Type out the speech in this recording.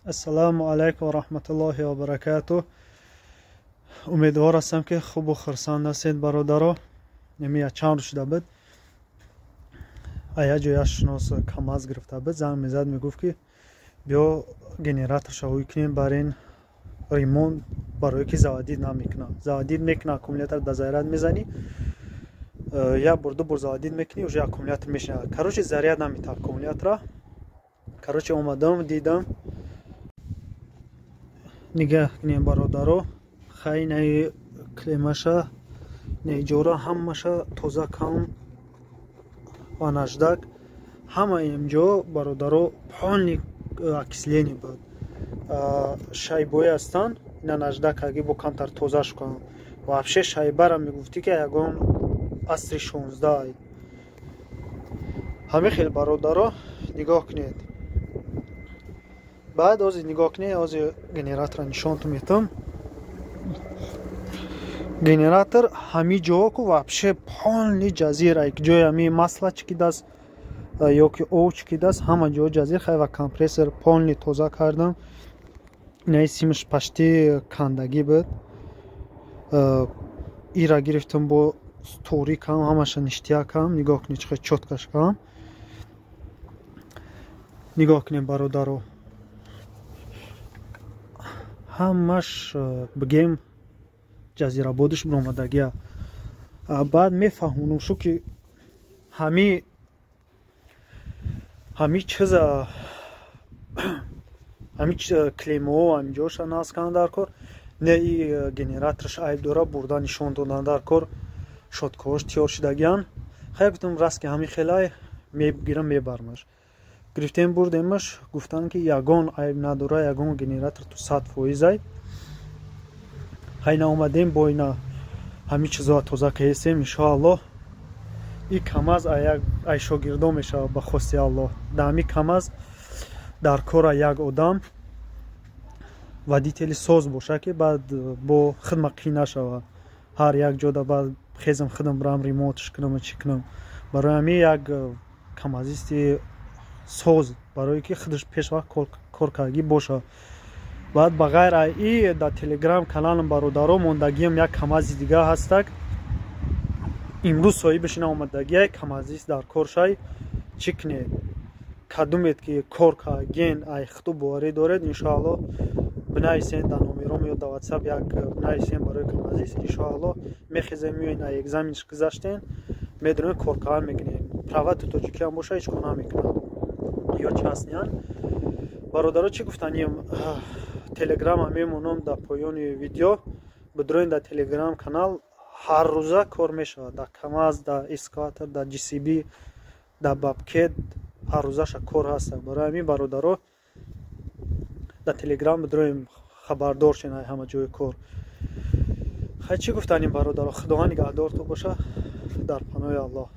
Ассалому алайкум ва раҳматуллоҳи ва баракатуҳ. Умедвор ҳастам, ки хубу хурсанд ҳастед, бародаро. Ами чанд рӯз шуда буд, а як ҷо як шинос КамАЗ гирифта буд, занг мезад, мегуфт, ки биё, генераторша ҳуй кунем, барин ремонт, барое ки заводить намекунад. Заводить мекунад, аккумулятор да заряд мезанӣ, як бор, ду бор заводить мекунӣ, уже аккумулятор мешинад, короче, заряд намета аккумулятора. Короче, омадам, дидам. Нигаҳ кунем, бародаро. Хай, наи клемаша, неҷора ҳамаша тоза кам ва наждак ҳама инҷо, бародаро, полный окисление буд. Шайбои ҳастанд, ина наждак аги бо камтар тозаш кунам. Вообще шайбара мегуфтӣ, ки ягон асри 16. Ҳамин хел, бародаро, нигоҳ кунед. Баъд ози нигоҳ кунед, ози генератора нишонтон метам. Генератор ҳами ҷо ку вообще полный ҷазир, ҷои ҳами масла чикидаст ё ки ов чикидаст, ҳама ҷо ҷазир. Хай, ва компрессор полный тоза кардам. Инаи симаш почти кандагӣ буд, ира гирифтам, бо торикам ҳамаша ништякам. Нигоҳ кунед, чӣ хел чёткаш кам. Нигоҳ кунед, бародаро, ҳамаш бигем ҷазирабодиш биромадагия. Баъд мефаҳмонам шу, ки ҳами чиза, ҳами клемоҳо ҳаминҷоша насб карданд дар кор. Не, и генераторш айб дора, бурда нишон додан дар кор, щёткаҳош тиёр шудагиянд. Хай, гуфтам, раст ки ҳамин хелай, мегирам, мебармаш. Гирифтем, бурдемаш, гуфтанд, ки ягон айб надора, ягон генератор ту 100%-ай. Хай, наомадем, бо ина ҳамин чизоа тоза каесем. Иншоаллоҳ, и КамАЗ ай шогирдон мешавад, ба хости Аллоҳ. Дар ҳамин КамАЗ дар кора як одам водители соз боша, ки баъд бо хидма қӣ нашавад, ҳар як ҷода баъд хезам, хидам бирам, ремонтш кунам, чӣ кунам. Барои ҳамин як камазисти соз, барое ки худаш пешвақт кор кардагӣ боша. Баъд, ба ғайр ай и, дар Телеграм каналам, бародаро, мондагиам як КамАЗи дига ҳастак. Имрӯз соҳибаш ина омадагиай, камазист дар кор шай. Чӣ кунед? Кадумед ки кор карген, ай худо боварӣ доред, иншоалло, бинависен дар номером ё дар Ватсап як бинависен барои камазист. Иншоалло, мехезем, меоен, ай экзаменш гузаштен, медонем, кор кардан мекунем. Права ту тоҷикиам боша, ҳеҷ кор намекунад ё частныян. Бародаро, чӣ гуфтанем? Телеграма мемонам дар поёни видео, бидроен дар Телеграм канал. Ҳаррӯза кор мешавад дар КамАЗ, дар экскаватор, дар ДЖСБ, дар Бобкэт ҳаррӯзаша кор ҳаст. Барои ҳамин, бародаро, дар Телеграм бидроем, хабардор шен ай ҳама ҷои кор. Хай, чӣ гуфтанем, бародаро? Худованд нигаҳдортон боша, дар паноҳи Аллоҳ.